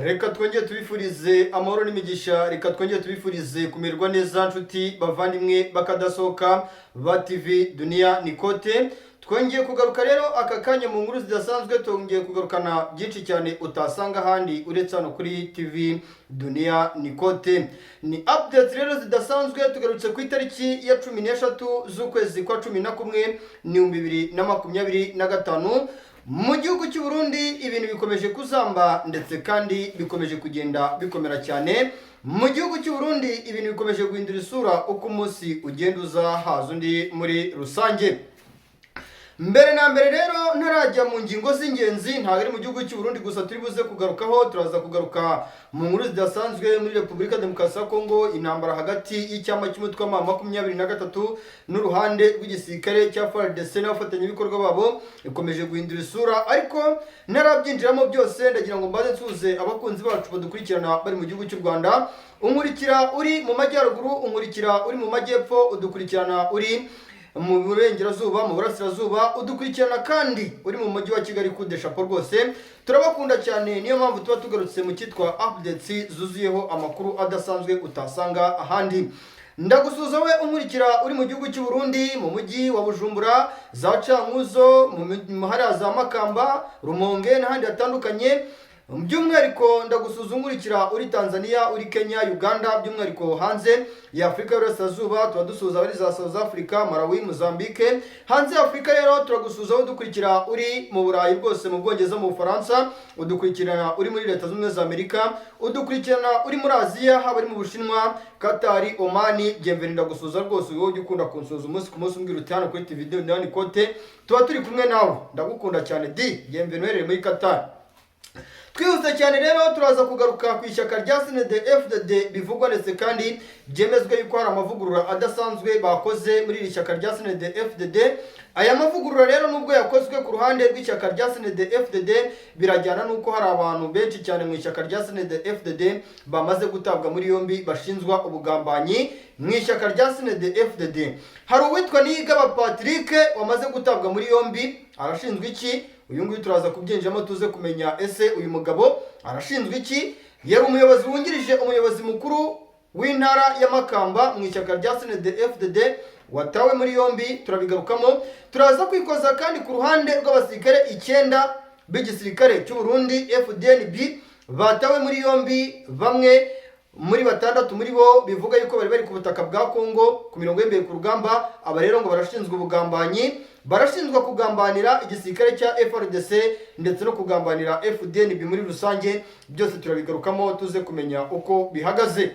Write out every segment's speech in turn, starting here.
Reka twongere tubifurize amahoro n'imigisha, reka twongere tubifurize kumererwa neza, nshuti bavandimwe bakadasohoka ba TV Dunia Nikote. Twongeye kugaruka rero aka kanya mu nkuru zidasanzwe, twongeye kugarukana byinshi cyane utasanga ahandi uretse hano kuri TV Dunia Nikote. Ni updates rero zidasanzwe. Tugarutse ku itariki ya 13 z'ukwezi kwa 11 ni 2025. Mu gihugu cy'u Burundi ibintu bikomeje kuzamba, ndetse kandi bikomeje kugenda bikomera cyane. Mu gihugu cy'u Burundi ibintu bikomeje guhindura isura uko umunsi ugenda uza haza undi muri rusange. Mbere na mbere rero, ntarajya mu ngingo z'ingenzi, ntabwo ari mu gihugu cy'u Burundi gusa turi buze kugarukaho. Turaza kugaruka mu nkuru zidasanzwe muri Repubulika Demokarasi ya Kongo, intambara hagati y'icyama cy'umutwe wa M23 n'uruhande rw'igisirikare cya FARDC n'abafatanyabikorwa babo ikomeje guhindura isura. Ariko ntarabyinjiramo byose, ndagira ngo mbaze nsuhuze abakunzi bacu badukurikirana bari mu gihugu cy'u Rwanda. Unkurikira uri mu majyaruguru, unkurikira uri mu majyepfo, udukurikirana uri mu burengerazuba, mu burasirazuba, udukurikirana kandi uri mu mujyi wa Kigali, kudeshapo rwose turabakunda cyane. Niyo mpamvu tuba tugarutse mu cyitwa updates zuzuyeho amakuru adasanzwe utasanga ahandi. Ndagusuhuza we unkurikira uri mu gihugu cy'u Burundi, mu mujyi wa Bujumbura, za Cankuzo, mu hariya za Makamba, Rumonge n'ahandi hatandukanye. By'umwihariko ndagusuhuza unkurikira uri Tanzania, uri Kenya, Uganda, by'umwihariko hanze ya Afurika y'Uburasirazuba tuba dusuhuza abari za South Africa, Malawi, Mozambique. Hanze ya Afurika rero turagusuhuza aho udukurikira uri mu Burayi bwose, mu Bwongereza, mu Bufaransa, udukurikirana uri muri Leta Zunze Ubumwe za Amerika, udukurikirana uri muri Aziya, haba ari mu Bushinwa, Katari, Omani. Bienvenue, ndagusuhuza rwose wowe ujya ukunda kunsuhuza umunsi ku munsi, umbwira uti: "Hano kuri TV Dunia Kote tuba turi kumwe nawe." Ndagukunda cyane di Bienvenue uherereye muri Katari. Twihuse cyane rero, turaza kugaruka ku ishyaka rya CNDD FDD. Bivugwa ndetse kandi byemezwa yuko hari amavugurura adasanzwe bakoze muri iri shyaka rya CNDD FDD. Aya mavugurura rero, nubwo yakozwe ku ruhande rw'ishyaka rya CNDD FDD, birajyana n'uko hari abantu benshi cyane mu ishyaka rya CNDD FDD bamaze gutabwa muri yombi, bashinjwa ubugambanyi mu ishyaka rya CNDD FDD. Hari uwitwa Niyigaba Patrick wamaze gutabwa muri yombi. Arashinzwe iki? Uyu nguyu turaza kubyinjiramo tuze kumenya ese uyu mugabo arashinzwe iki. Yari umuyobozi wungirije umuyobozi mukuru w'intara ya Makamba mu ishyaka rya CNDD FDD watawe muri yombi, turabigarukamo. Turaza kwikoza kandi ku ruhande rw'abasirikare icyenda b'igisirikare cy'u Burundi FDNB batawe muri yombi. Bamwe muri batandatu muri bo bivuga yuko bari bari ku butaka bwa Kongo ku mirongo y'imbere ku rugamba. Aba rero ngo barashinzwe ubugambanyi, barashinjwa kugambanira igisirikare cya FARDC ndetse no kugambanira FDNB muri rusange. Byose turabigarukamo tuze kumenya uko bihagaze.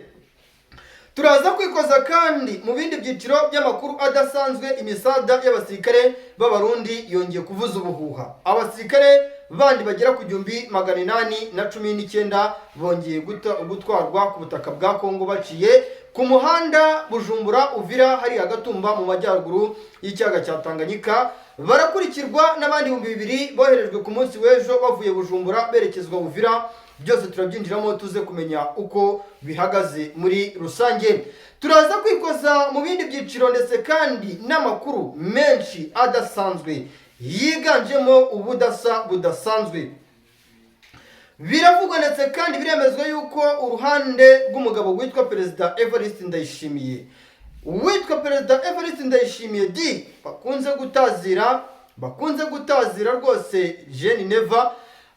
Turaza kwikoza kandi mu bindi byiciro by'amakuru adasanzwe. Imisada y'abasirikare b'Abarundi yongeye kuvuza ubuhuha. Abasirikare bandi bagera ku 1819 bongeye gutwarwa ku butaka bwa Kongo baciye ku muhanda Bujumbura Uvira, hariya Gatumba mu majyaruguru y'ikiyaga cya Tanganyika. Barakurikirwa n'abandi 2000 boherejwe ku munsi w'ejo bavuye Bujumbura berekezwa Uvira. Byose turabyinjiramo tuze kumenya uko bihagaze muri rusange. Turaza kwikoza mu bindi byiciro ndetse kandi n'amakuru menshi adasanzwe yiganjemo ubudasa budasanzwe. Biravugwa ndetse kandi biremezwa yuko uruhande rw'umugabo witwa Perezida Evariste Ndayishimiye, uwitwa Perezida Evariste Ndayishimiye di bakunze gutazira rwose Jeune Neva,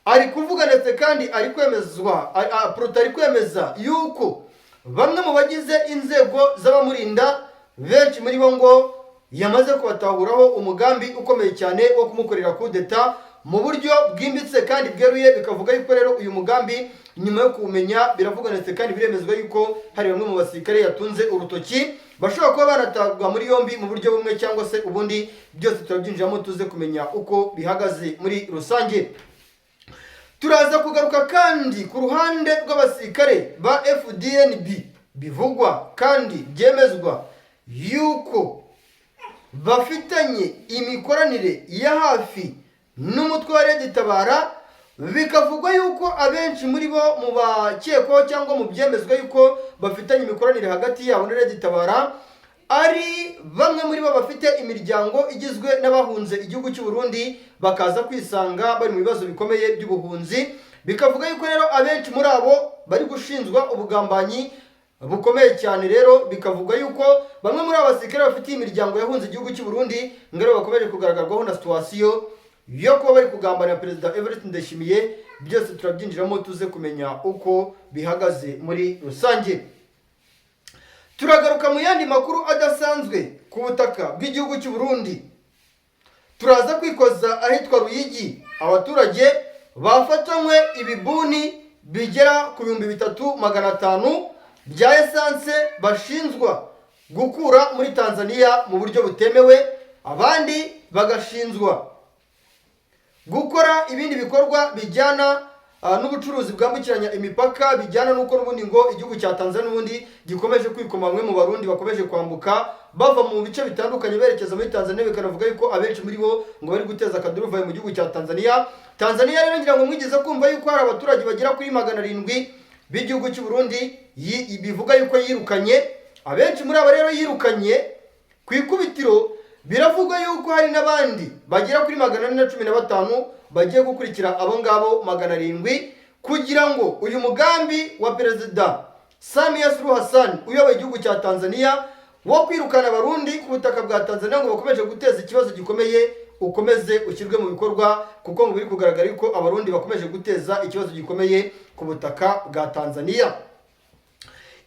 ari kuvuga ndetse kandi ari kwemezwa, Protais ari kwemeza yuko bamwe mu bagize inzego z'abamurinda, benshi muri bo ngo yamaze kubatahuraho umugambi ukomeye cyane wo kumukorera kudeta mu buryo bwimbitse kandi bweruye. Bikavuga yuko rero uyu mugambi, nyuma yo kuwumenya, biravuga ndetse kandi biremezwa yuko hari bamwe mu basirikare yatunze urutoki bashobora kuba banatabwa muri yombi mu buryo bumwe cyangwa se ubundi. Byose turabyinjiramo tuze kumenya uko bihagaze muri rusange. Turaza kugaruka kandi ku ruhande rw'abasirikare ba FDNB. Bivugwa kandi byemezwa yuko bafitanye imikoranire ya hafi n'umutwe wa Red Tabara. Bikavugwa yuko abenshi muri bo, mu bakekwaho cyangwa mu byemezwa yuko bafitanye imikoranire hagati yabo na Red Tabara, ari bamwe muri bo bafite imiryango igizwe n'abahunze igihugu cy'u Burundi, bakaza kwisanga bari mu bibazo bikomeye by'ubuhunzi. Bikavuga yuko rero abenshi muri abo bari gushinjwa ubugambanyi bukomeye cyane. Rero bikavuga yuko bamwe muri aba basirikare bafitiye imiryango yahunze igihugu cy'u Burundi, ngo rero bakomeje kugaragarwaho na situation yo kuba bari kugambanira Perezida Evariste Ndayishimiye. Byose turabyinjiramo, tuze kumenya uko bihagaze muri rusange. Turagaruka mu yandi makuru adasanzwe ku butaka bw'igihugu cy'u Burundi. Turaza kwikoza ahitwa Ruyigi, abaturage bafatanywe ibibuni bigera ku 3500 bya esanse bashinjwa gukura muri Tanzania mu buryo butemewe, abandi bagashinjwa gukora ibindi bikorwa bijyana n'ubucuruzi bwambukiranya imipaka, bijyana n'uko n'ubundi ngo igihugu cya Tanzania n'ubundi gikomeje kwikoma bamwe mu Barundi bakomeje kwambuka bava mu bice bitandukanye berekeza muri Tanzania. Bikanavuga yuko abenshi muri bo ngo bari guteza akaduruvayo mu gihugu cya Tanzania. Tanzania rero, ngira ngo mwigeze kumva yuko hari abaturage bagera kuri 700 b'igihugu cy'u Burundi bivuga yuko yirukanye. Abenshi muri aba rero yirukanye ku ikubitiro, biravugwa yuko hari n'abandi bagera kuri 415 bagiye gukurikira abo ngabo 700, kugira ngo uyu mugambi wa Perezida Samia Suluhu Hassan uyoboye igihugu cya Tanzania wo kwirukana Abarundi ku butaka bwa Tanzania ngo bakomeje guteza ikibazo gikomeye ukomeze ushyirwe mu bikorwa, kuko ngo biri kugaragara yuko Abarundi bakomeje guteza ikibazo gikomeye ku butaka bwa Tanzania.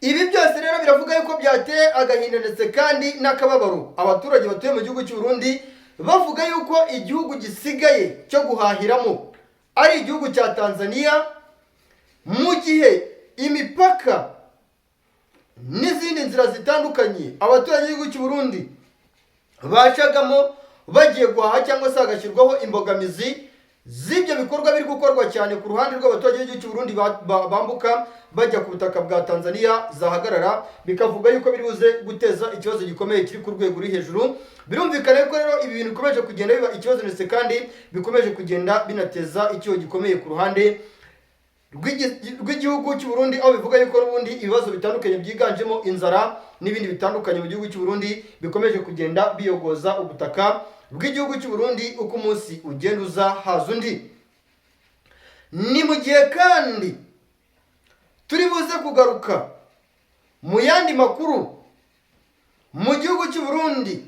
Ibi byose rero biravuga yuko byateye agahinda ndetse kandi n'akababaro abaturage batuye mu gihugu cy'u Burundi, bavuga yuko igihugu gisigaye cyo guhahiramo ari igihugu cya Tanzania, mu gihe imipaka n'izindi nzira zitandukanye abaturage b'igihugu cy'u Burundi bacagamo bagiye guhaha cyangwa se hagashyirwaho imbogamizi z'ibyo bikorwa biri gukorwa cyane ku ruhande rw'abaturage b'igihugu cy'u Burundi bambuka bajya ku butaka bwa Tanzania zahagarara, bikavuga yuko biri buze guteza ikibazo gikomeye kiri ku rwego ruri hejuru. Birumvikana ko rero ibi bintu bikomeje kugenda biba ikibazo, ndetse kandi bikomeje kugenda binateza ikibazo gikomeye ku ruhande rw'igihugu cy'u Burundi, aho bivuga yuko n'ubundi ibibazo bitandukanye byiganjemo inzara n'ibindi bitandukanye mu gihugu cy'u Burundi bikomeje kugenda biyogoza ubutaka bw'igihugu cy'u Burundi uko umunsi ugenda uza haza undi. Ni mu gihe kandi turi buze kugaruka mu yandi makuru mu gihugu cy'u Burundi.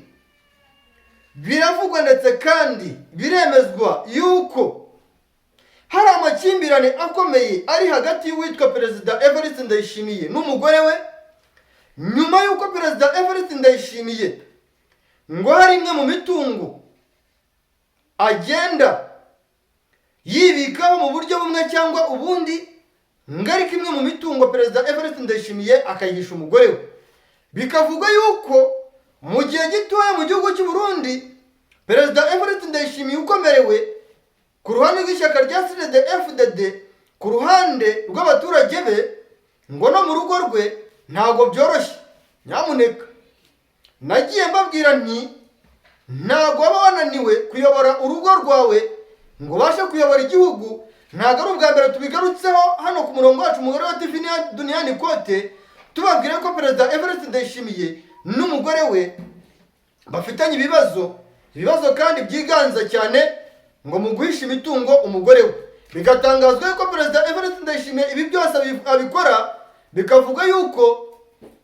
Biravugwa ndetse kandi biremezwa yuko hari amakimbirane akomeye ari hagati y'uwitwa Perezida Evariste Ndayishimiye n'umugore we, nyuma y'uko Perezida Evariste Ndayishimiye ngo hari imwe mu mitungo agenda yibikaho mu buryo bumwe cyangwa ubundi, ngo ariko imwe mu mitungo Perezida Evariste Ndayishimiye akayihisha umugore we. Bikavugwa yuko mu gihe gitoya mu gihugu cy'u Burundi, Perezida Evariste Ndayishimiye ukomerewe ku ruhande rw'ishyaka rya CNDD FDD, ku ruhande rw'abaturage be, ngo no mu rugo rwe ntabwo byoroshye. Nyamuneka, nagiye mbabwira nti ntabwo waba wananiwe kuyobora urugo rwawe ngo ubashe kuyobora igihugu. Ntabwo ari ubwa mbere tubigarutseho hano ku murongo wacu umugore wa TV Duniyani Kote, tubabwira ko Perezida Evariste Ndayishimiye n'umugore we bafitanye ibibazo, ibibazo kandi byiganza cyane ngo mu guhisha imitungo umugore we. Bigatangazwa yuko Perezida Evariste Ndayishimiye ibi byose abikora, bikavuga yuko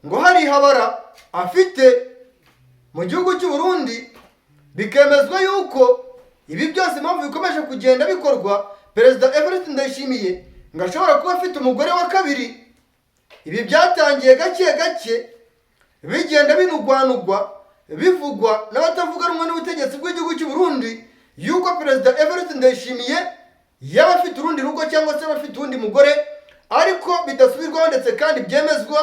ngo hari ihabara afite mu gihugu cy'u Burundi. Bikemezwa yuko ibi byose, impamvu bikomeje kugenda bikorwa, Perezida Evariste Ndayishimiye ngo ashobora kuba afite umugore wa kabiri. Ibi byatangiye gake gake bigenda binugwanugwa, bivugwa n'abatavuga rumwe n'ubutegetsi bw'igihugu cy'u Burundi, yuko Perezida Evariste Ndayishimiye yaba afite urundi rugo cyangwa se yaba afite uwundi mugore, ariko bidasubirwaho ndetse kandi byemezwa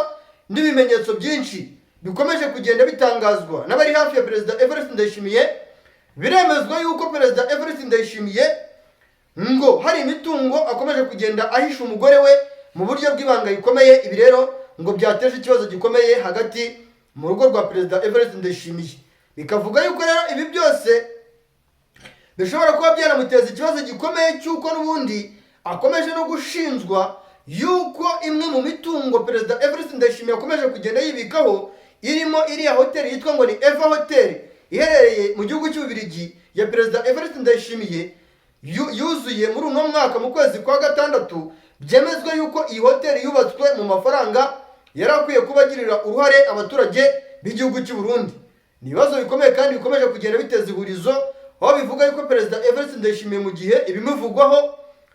n'ibimenyetso byinshi bikomeje kugenda bitangazwa n'abari hafi ya Perezida Evariste Ndayishimiye. Biremezwa yuko Perezida Evariste Ndayishimiye ngo hari imitungo akomeje kugenda ahisha umugore we mu buryo bw'ibanga rikomeye. Ibi rero ngo byateje ikibazo gikomeye hagati mu rugo rwa Perezida Evariste Ndayishimiye. Bikavuga yuko rero ibi byose bishobora kuba byanamuteza ikibazo gikomeye cy'uko n'ubundi akomeje no gushinjwa yuko imwe mu mitungo Perezida Evariste Ndayishimiye akomeje kugenda yibikaho, irimo iriya hoteli yitwa ngo ni Eva Hoteli iherereye mu gihugu cy'Ububiligi ya Perezida Evariste Ndayishimiye. Yuzuye muri uno mwaka mu kwezi kwa gatandatu. Byemezwa yuko iyi hoteli yubatswe mu mafaranga yari akwiye kuba agirira uruhare abaturage b'igihugu cy'u Burundi. Ni ibibazo bikomeye kandi bikomeje kugenda biteza ihurizo, aho bivuga yuko Perezida Evariste Ndayishimiye, mu gihe ibimuvugwaho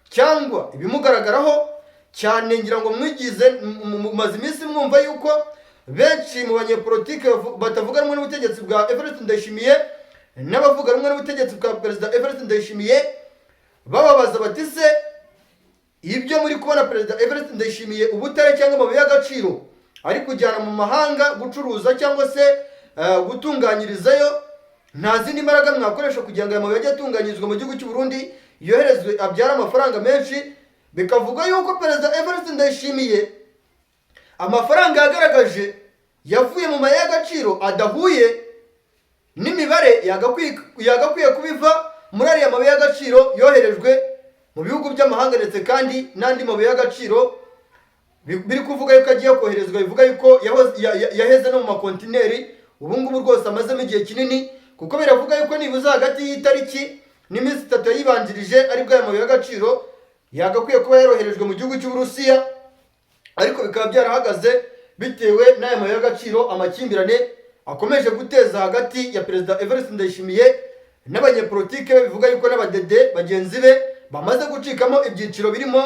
cyangwa ibimugaragaraho cyane, ngira ngo mwigize mumaze iminsi mwumva yuko benshi mu banyepolitike batavuga rumwe n'ubutegetsi bwa Evariste Ndayishimiye n'abavuga rumwe n'ubutegetsi bwa Perezida Evariste Ndayishimiye bababaza bati: "Se ibyo muri kubona Perezida Evariste Ndayishimiye, ubutare cyangwa amabuye y'agaciro ari kujyana mu mahanga gucuruza cyangwa se gutunganyirizayo, nta zindi mbaraga mwakoresha kugira ngo aya mabuye ajye atunganyirizwa mu gihugu cy'u Burundi, yoherezwe, abyare amafaranga menshi?" Bikavuga yuko Perezida Evariste Ndayishimiye amafaranga yagaragaje yavuye mu mabuye y'agaciro adahuye n'imibare yagakwiye kubiva muri ariya mabuye y'agaciro yoherejwe mu bihugu by'amahanga, ndetse kandi n'andi mabuye y'agaciro biri kuvuga yuko agiye koherezwa, bivuga yuko yaheze no mu makontineri ubu ngubu rwose amazemo igihe kinini, kuko biravuga yuko nibuze hagati y'itariki n'iminsi 3 yayibanjirije aribwo aya mabuye y'agaciro yagakwiye kuba yaroherejwe mu gihugu cy'Uburusiya, ariko bikaba byarahagaze bitewe n'aya mabuye y'agaciro, amakimbirane akomeje guteza hagati ya Perezida Evariste Ndayishimiye n'abanyepolitike be. Bivuga yuko n'abadede bagenzi be bamaze gucikamo ibyiciro, birimo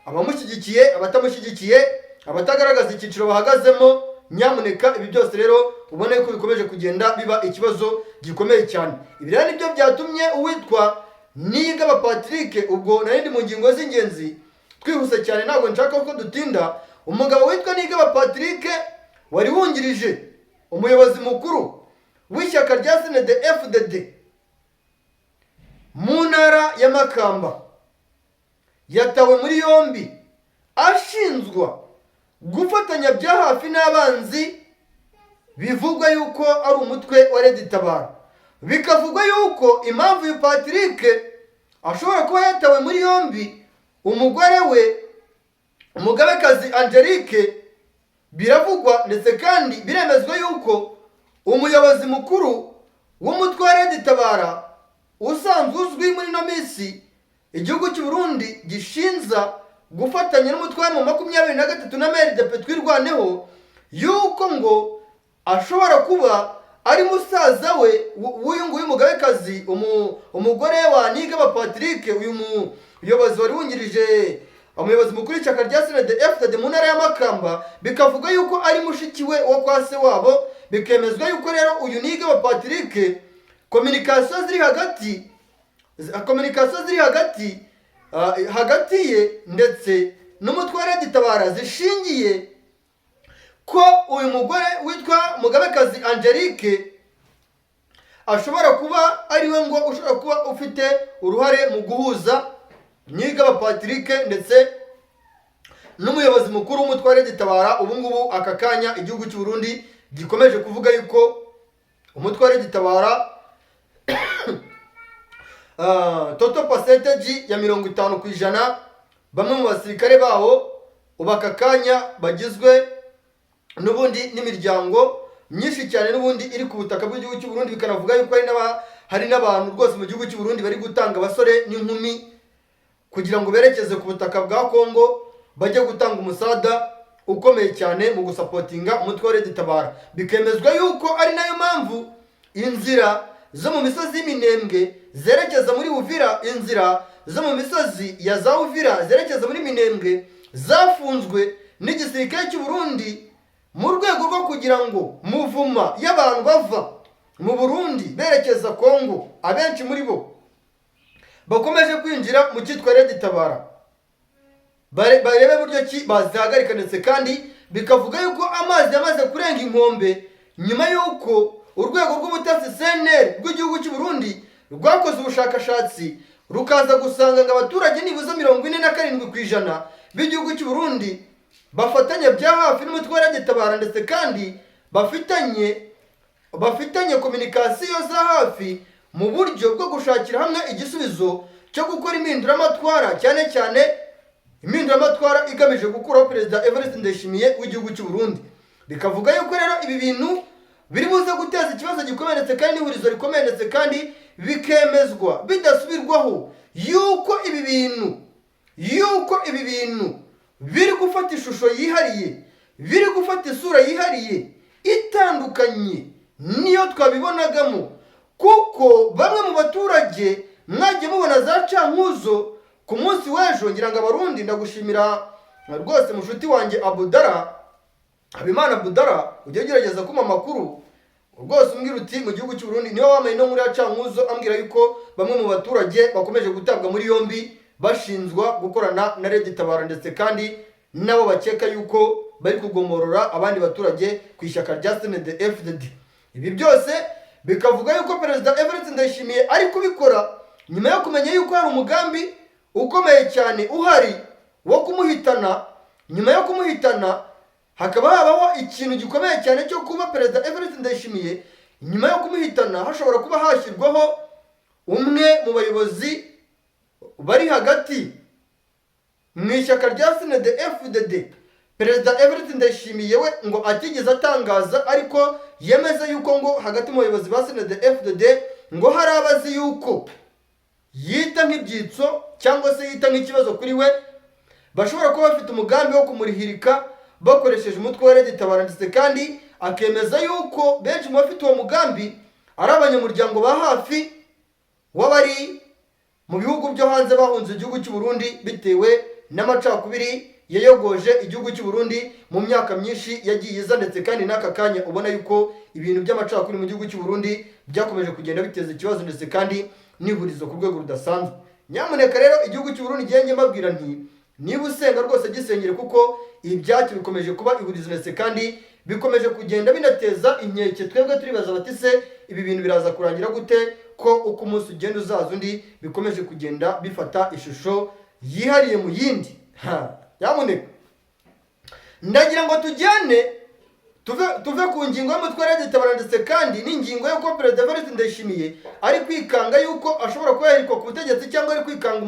abamushyigikiye, abatamushyigikiye, abatagaragaza icyiciro bahagazemo. Nyamuneka, ibi byose rero ubona yuko bikomeje kugenda biba ikibazo gikomeye cyane. Ibi rero nibyo byatumye uwitwa Niyigaba Patrick, ubwo nari ndi mu ngingo z'ingenzi, twihuse cyane, ntabwo nshaka ko dutinda, umugabo witwa Niyigaba Patrick wari wungirije umuyobozi mukuru w'ishyaka rya CNDD FDD mu ntara ya Makamba, yatawe muri yombi ashinzwa gufatanya bya hafi n'abanzi, bivugwa yuko ari umutwe wa Red Tabara. Bikavugwa yuko impamvu uyu Patrick ashobora kuba yatawe muri yombi, umugore we Umugabekazi Angelique, biravugwa ndetse kandi biremezwa yuko umuyobozi mukuru w'umutwe wa Red Tabara usanzwe uzwi muri ino minsi igihugu cy'u Burundi gishinza gufatanya n'umutwe wa M23 na MRDP Twirwaneho, yuko ngo ashobora kuba ari musaza we w'uyu nguyu Mugabekazi, umugore wa Niyigaba Patrick, uyu muyobozi wari wungirije umuyobozi mukuru w'ishyaka rya CNDD FDD mu ntara ya Makamba. Bikavuga yuko ari mushiki we wo kwa se wabo. Bikemezwa yuko rero uyu Niyigaba Patrick, communication ziri hagati hagati ye ndetse n'umutwe wa Red Tabara zishingiye ko uyu mugore witwa Mugabekazi Angelique ashobora kuba ari we ngo ushobora kuba ufite uruhare mu guhuza Niyigaba Patrick ndetse n'umuyobozi mukuru w'umutwe wa Red Tabara. Ubu ngubu aka kanya igihugu cy'u Burundi gikomeje kuvuga yuko umutwe wa Red Tabara total percentage ya 50%, bamwe mu basirikare bawo ubu aka kanya bagizwe n'ubundi n'imiryango myinshi cyane n'ubundi iri ku butaka bw'igihugu cy'u Burundi. Bikanavuga yuko hari n'abantu rwose mu gihugu cy'u Burundi bari gutanga abasore n'inkumi kugira ngo berekeze ku butaka bwa Kongo, bajye gutanga umusada ukomeye cyane mu gusapotinga umutwe wa Red Tabara. Bikemezwa yuko ari nayo mpamvu inzira zo mu misozi y'Iminembwe zerekeza muri Uvira, inzira zo mu misozi ya za Uvira zerekeza muri Minembwe zafunzwe n'igisirikare cy'u Burundi mu rwego rwo kugira ngo mouvement y'abantu bava mu Burundi berekeza Kongo, abenshi muri bo bakomeje kwinjira mu cyitwa Red Tabara, barebe buryo ki bazihagarika. Ndetse kandi bikavuga yuko amazi yamaze kurenga inkombe nyuma y'uko urwego rw'ubutasi CNR rw'igihugu cy'u Burundi rwakoze ubushakashatsi, rukaza gusanga ngo abaturage nibuze 47% b'igihugu cy'u Burundi bafatanya bya hafi n'umutwe wa Red Tabara, ndetse kandi bafitanye communication za hafi mu buryo bwo gushakira hamwe igisubizo cyo gukora impinduramatwara, cyane cyane impinduramatwara igamije gukuraho Perezida Evariste Ndayishimiye w'igihugu cy'u Burundi. Bikavuga yuko rero ibi bintu biri buze guteza ikibazo gikomeye ndetse kandi n'ihurizo rikomeye, ndetse kandi bikemezwa bidasubirwaho. yuko ibi bintu biri gufata ishusho yihariye, biri gufata isura yihariye itandukanye niyo twabibonagamo, kuko bamwe mu baturage mwagiye mubona za cankuzo ku munsi w'ejo. Ngira ngo Abarundi, ndagushimira rwose mushuti wanjye Abudara Habimana Budara, ujya ugerageza kumpa amakuru rwose, umbwira uti mu gihugu cy'u Burundi niwe wambaye no muri ya cankuzo, ambwira yuko bamwe mu baturage bakomeje gutabwa muri yombi bashinzwa gukorana na Red Tabara, ndetse kandi nabo bakeka yuko bari kugomorora abandi baturage ku ishyaka rya CNDD-FDD. Ibi byose bikavuga yuko Perezida Evariste Ndayishimiye ari kubikora nyuma yo kumenya yuko hari umugambi ukomeye cyane uhari wo kumuhitana. Nyuma yo kumuhitana hakaba habaho ikintu gikomeye cyane cyo kuba Perezida Evariste Ndayishimiye, nyuma yo kumuhitana, hashobora kuba hashyirwaho umwe mu bayobozi bari hagati mu ishyaka rya CNDD FDD. Perezida Evariste Ndayishimiye we ngo atigeze atangaza, ariko yemeza yuko ngo hagati mu bayobozi ba CNDD FDD ngo hari abazi yuko yita nk'ibyitso cyangwa se yita nk'ikibazo kuri we, bashobora kuba bafite umugambi wo kumurihirika bakoresheje umutwe wa Red Tabara, ndetse kandi akemeza yuko benshi mu bafite uwo mugambi ari abanyamuryango ba hafi w'abari mu bihugu byo hanze bahunze igihugu cy'u Burundi bitewe n'amacakubiri yayogoje igihugu cy'u Burundi mu myaka myinshi yagiye iza, ndetse kandi n'aka kanya ubona yuko ibintu by'amacakubiri mu gihugu cy'u Burundi byakomeje kugenda biteza ikibazo ndetse kandi n'ihurizo ku rwego rudasanzwe. Nyamuneka rero, igihugu cy'u Burundi ngenge mbabwira nti niba usenga rwose gisengere, kuko ibyacyo bikomeje kuba ihurizo ndetse kandi bikomeje kugenda binateza inkeke. Twebwe turibaza bati se ibi bintu biraza kurangira gute, ko uko umunsi ugenda uzaza undi bikomeje kugenda bifata ishusho yihariye mu yindi? Ha, nyamuneka ndagira ngo tujyane, tuve ku ngingo y'umutwe wa Red Tabara, ndetse kandi n'ingingo y'uko Perezida Evariste Ndayishimiye ari kwikanga yuko ashobora kuba yahirikwa ku butegetsi, cyangwa ari kwikanga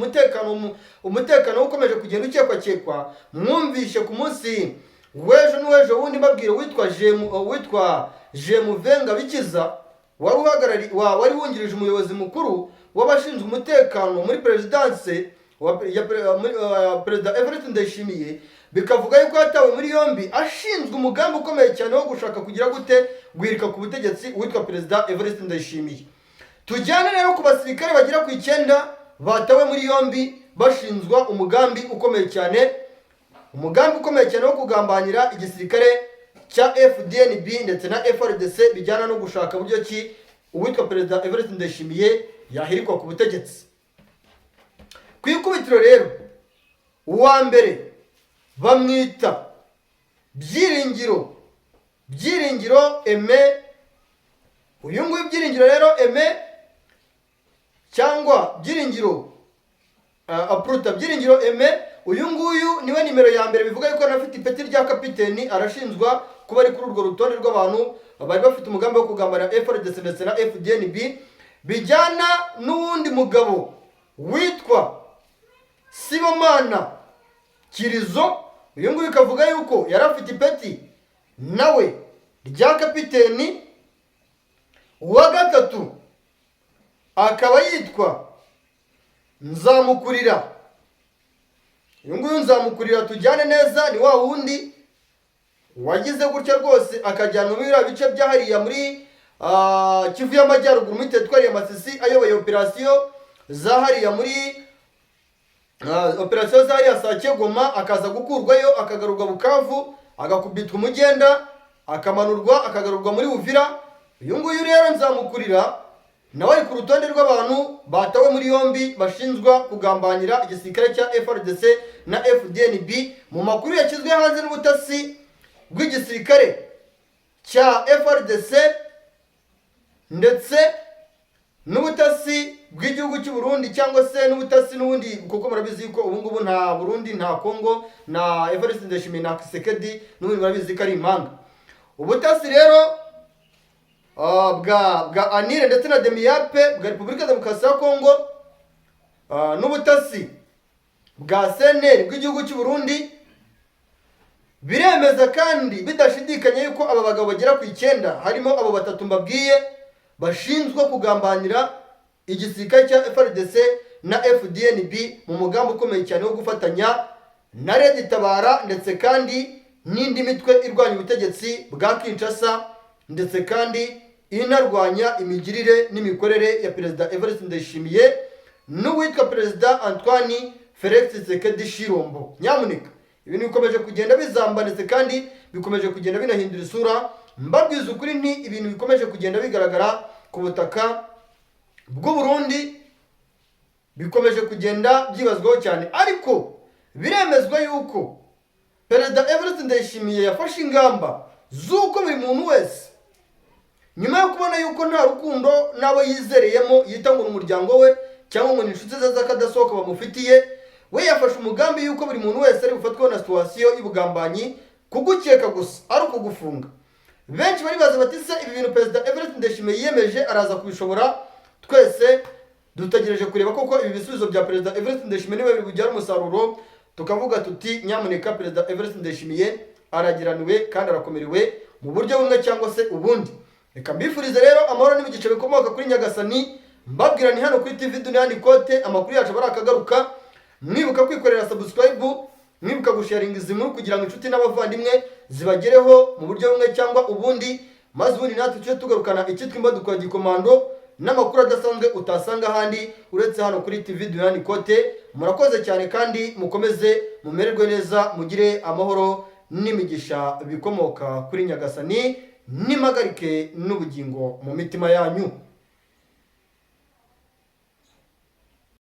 umutekano we ukomeje kugenda ukekwakekwa. Mwumvishe ku munsi w'ejo n'uw'ejo wundi mbabwira witwa Jemuvenga Bikiza, wari uhagarari wari wungirije umuyobozi mukuru w'abashinzwe umutekano muri perezidanse ya Perezida Evariste Ndayishimiye, bikavuga yuko yatawe muri yombi ashinzwe umugambi ukomeye cyane wo gushaka kugira gute? Guhirika ku butegetsi uwitwa Perezida Evariste Ndayishimiye. Tujyane rero ku basirikare bagera ku 9 batawe muri yombi bashinzwa umugambi ukomeye cyane, umugambi ukomeye cyane wo kugambanira igisirikare cya FDNB ndetse na FARDC, bijyana no gushaka buryo ki uwitwa Perezida Evariste Ndayishimiye yahirikwa ku butegetsi. Ku ikubitiro rero, uwa mbere bamwita Byiringiro Aime. Uyu nguyu Byiringiro rero Aime, cyangwa Byiringiro Apruta Byiringiro Aime, uyu nguyu niwe nimero ya mbere. Bivuga yuko anafite ipeti rya kapiteni. Arashinjwa kuba ari kuri urwo rutonde rw'abantu bari bafite umugambi wo kugambanira FARDC ndetse na FDNB, bijyana n'uwundi mugabo witwa Sibomana Kirizo. Uyu nguyu ikavuga yuko yari afite ipeti nawe rya kapiteni. Uwa gatatu akaba yitwa Nzamukurira. Uyu nguyu Nzamukurira, tujyane neza, ni wa wundi wagize gutya rwose akajyanwa muri biriya bice byahariya muri Kivu y'Amajyaruguru, muri teritwari ya Masisi, ayoboye operasiyo za hariya muri operasiyo za hariya Sake Goma, akaza gukurwayo akagarurwa Bukavu, agakubitwa umugenda, akamanurwa, akagarurwa muri Uvira. Uyu nguyu rero Nzamukurira nawe ari ku rutonde rw'abantu batawe muri yombi bashinjwa kugambanira igisirikare cya FARDC na FDNB. Mu makuru yashyizwe hanze n'ubutasi bw'igisirikare cya FARDC ndetse n'ubutasi bw'igihugu cy'u Burundi, cyangwa se n'ubutasi n'ubundi, kuko murabizi ko ubu ngubu nta Burundi, nta Congo, na Evariste Ndayishimiye na Tshisekedi n'ubundi murabizi ko ari impanga. Ubutasi rero bwa ANR ndetse na DEMIAP bwa Repubulika Demokarasi ya Kongo, n'ubutasi bwa CNR bw'igihugu cy'u Burundi biremeza kandi bidashidikanya yuko aba bagabo bagera ku 9, harimo abo batatu mbabwiye bashinzwe kugambanira igisirikare cya FARDC na FDNB mu mugambi ukomeye cyane wo gufatanya na Red Tabara, ndetse kandi n'indi mitwe irwanya ubutegetsi bwa Kinshasa, ndetse kandi inarwanya imigirire n'imikorere ya Perezida Evariste Ndayishimiye n'uwitwa Perezida Antoine Felix Tshisekedi Tshilombo. Nyamuneka, ibintu bikomeje kugenda bizamba, ndetse kandi bikomeje kugenda binahindura isura. Mbabwiza ukuri nti ibintu bikomeje kugenda bigaragara ku butaka bw'u Burundi bikomeje kugenda byibazwaho cyane, ariko biremezwa yuko Perezida Evariste Ndayishimiye yafashe ingamba z'uko buri muntu wese, nyuma yo kubona yuko nta rukundo n'abo yizereyemo yita ngo ni umuryango we cyangwa ngo ni inshuti ze z'akadasohoka bamufitiye, we yafashe umugambi yuko buri muntu wese ari bufatweho na situation y'ubugambanyi, kugukeka gusa ari ukugufunga. Benshi baribaza bati: "Se ibi bintu Perezida Evariste Ndayishimiye yiyemeje araza kubishobora?" Twese dutegereje kureba koko ibi bisubizo bya Perezida Evariste Ndayishimiye niba biri bubyare umusaruro, tukavuga tuti: "Nyamuneka, Perezida Evariste Ndayishimiye aragiraniwe kandi arakomerewe mu buryo bumwe cyangwa se ubundi." Reka mbifurize rero amahoro n'imigisha bikomoka kuri Nyagasani. Mbabwira ni hano kuri TV Duniani Kote, amakuru yacu aba ari akagaruka. Mwibuka kwikorera subscribe, mwibuka gusharinga izi nkuru kugira ngo inshuti n'abavandimwe zibagereho mu buryo bumwe cyangwa ubundi, maze ubundi natwe tujye tugarukana icyitwa imbaduko ya gikomando n'amakuru adasanzwe utasanga ahandi uretse hano kuri TV Duniani Kote. Murakoze cyane kandi mukomeze mumererwe neza, mugire amahoro n'imigisha bikomoka kuri Nyagasani, n'impagarike n'ubugingo mu mitima yanyu.